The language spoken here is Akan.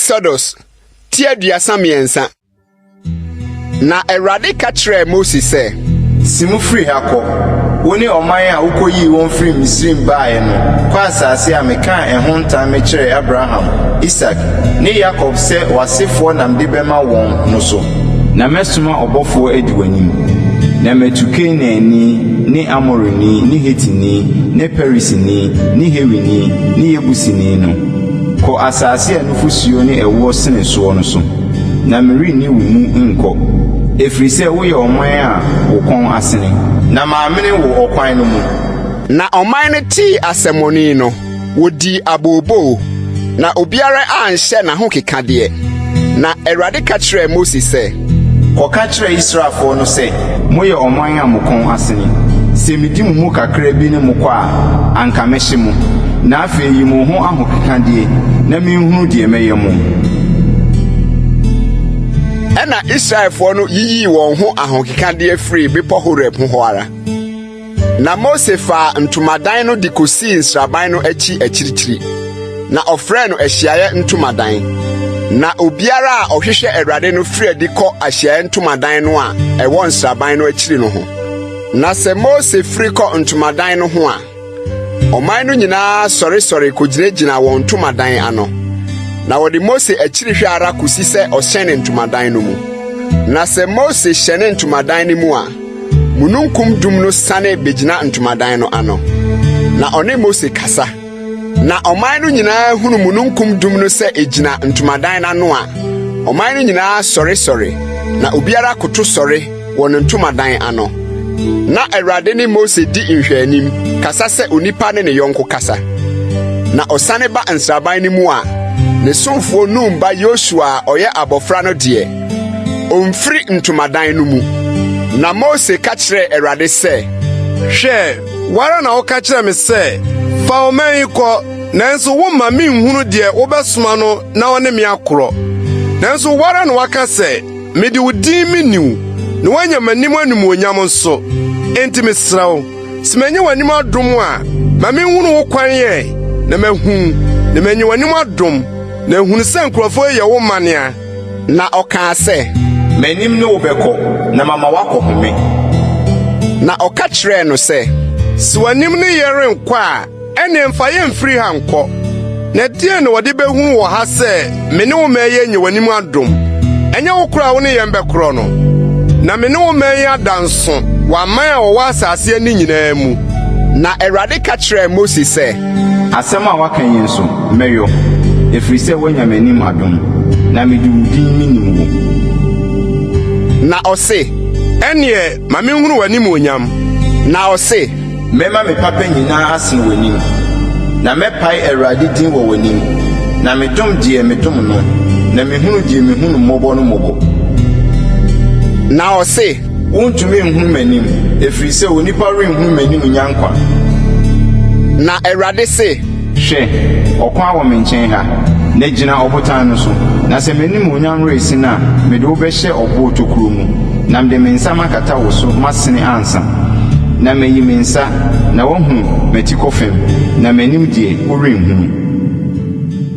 Exodus ti 33. Na Awurade ka kyerɛɛ Mose sɛ. Si mu firi ha kɔ, wo ne ɔman a wokɔyii wɔn firii Misraim baeɛ no, kɔ asase a mekaa ɛho ntam mekyerɛɛ Abraham, Isak ne Yakob sɛ w'asefoɔ na mede bɛma wɔn no so. Na mɛsoma ɔbɔfoɔ adi w'anim, na matu Kanaanni ne Amorini ne Hetini ne Perisini ne Hewini ne Yebusini no. Kɔ asase a nufosuo ne ɛwoɔ sene soɔ no so, na merenni wo mu nkɔ, ɛfiri sɛ woyɛ ɔman a wo kɔn asene. Na mamene wo ɔkwan no mu. Na ɔman no tee asɛmmɔne no, wodii abooboo, na obiara anhyɛ n'ahokekadeɛ. Na Awurade ka kyerɛɛ Mose sɛ. Kɔka kyerɛ Israelfoɔ no sɛ. Moyɛ ɔman a mo kɔn asene. Sɛ medi mo mu kakra bi ne mo kɔ a, anka mɛhye mo. Na afei yi mo ho ahokekadeɛ, na menhunu deɛ mɛyɛ mo. Ɛnna Israelfoɔ no yiyii wɔn ho ahokekadeɛ firii Bepɔ Horeb ho hɔ ara. Na Mose faa ntomadan no de kosii nsraban no akyi akyirikyiri, na ɔfrɛɛ no Ahyiaeɛ Ntomadan. Na obiara a ɔhwehwɛ Awurade no firi adi kɔ Ahyiaeɛ Ntomadan no a ɛwɔ nsraban no akyiri no ho. Na sɛ Mose firi kɔ ntomadan no ho a, ɔman no nyinaa sɔresɔre kogyinagyina wɔn ntomadan ano, na wɔde Mose akyiri hwɛ ara kosi sɛ ɔhyɛne ntomadan no mu. Na sɛ Mose hyɛne ntomadan no mu a, mununkum dum no sane begyina ntomadan no ano, na ɔne Mose kasa. Na ɔman no nyinaa hunu mununkum dum no sɛ egyina ntomadan no ano a, ɔman no nyinaa sɔresɔre, na obiara koto sɔre wɔ ne ntomadan ano. Na Awurade ne Mose di nhwɛanim, kasa sɛ onipa ne ne yɔnko kasa. Na ɔsane ba nsraban no mu a, ne somfoɔ Nun ba Yosua a ɔyɛ abɔfra no deɛ, ɔmfiri ntomadan no mu. Na Mose ka kyerɛɛ Awurade sɛ, Hwɛ, wo ara na woka kyerɛɛ me sɛ, 'Fa ɔman yi kɔ, nanso womma minhunu deɛ wobɛsoma no na ɔne me akorɔ. Nanso wo ara na woaka sɛ, 'Mede wo din mini wo, na woanya m'anim animuonyam nso. Enti mesrɛ wo, sɛ manya w'anim adom a, ma minhunu wo kwan ɛ, na mahu wo, na manya w'anim adom, na ahunu sɛ nkurɔfoɔ yi yɛ wo manea. Na ɔkaa sɛ. M'anim ne wo bɛkɔ, na mama woakɔhome. Na ɔka kyerɛɛ no sɛ. Sɛ w'anim ne yɛn renkɔ a, ɛnneɛ mfa yɛn mfiri ha nkɔ. Na ɛdeɛn na wɔde bɛhunu wɔ ha sɛ me ne wo man yi anya w'anim adom? Ɛnyɛ wo korɔ a wo ne yɛn bɛkorɔ no? Na me ne wo man yi ada nso wɔ aman a wɔwɔ asase ani nyinaa mu. Na Awurade ka kyerɛɛ Mose sɛ. Asɛm a woaka yi nso, mɛyɔ, ɛfiri sɛ woanya m'anim adom, na mede wo din menim wo. Na ɔse. Ɛnneɛ ma menhunu w'animuonyam. Na ɔse. Mɛma me papa nyinaa asene w'anim, na mɛpae Awurade din wɔ w'anim, na medom deɛ medom no, na mehunu deɛ mehu no mmɔbɔ no mmɔbɔ. Na ɔse. Wontumi nhunu m'anim, ɛfiri sɛ onipa renhunu m'anim nnya nkwa. Na Awurade se. Hwɛ, ɔkwan wɔ me nkyɛn ha, na gyina ɔbotan no so, na sɛ m'animuonyam resen a, mede wo bɛhyɛ ɔboɔ tokuro mu, na mede me nsa makata wo so masene ansa, na mayi me nsa, na woahunu m'atikɔ fam, na m'anim deɛ, worenhunu.